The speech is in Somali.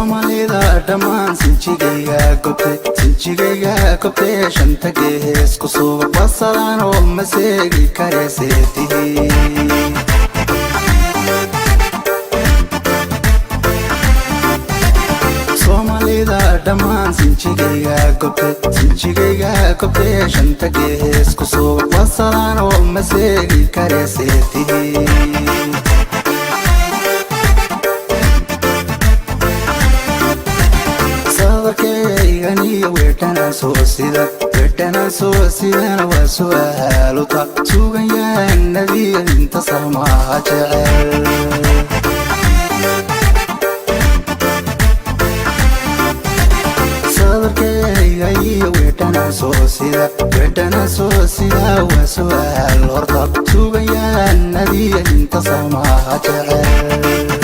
Soomaalida dhammaan sinjigayga gobte, sinjigayga gobte, shanta gees ku suga wasalaan oo ma seegi kareseetihi. Soomaalida dhammaan sinjigayga gobte, sinjigayga gobte, shanta gees ku suga wasalaan oo ma seegi kareseetihi. Sadarkayganiyo weedhanaan soo sida, weedhanaan soo sidana waa su'aaluta suganyaanadiyo inta samaha jecel. Sadarkayga iyo weedhanaan soo sida, weedhanaan soo sida waa su'aal horta suganyaanadiyo inta samaha jecel.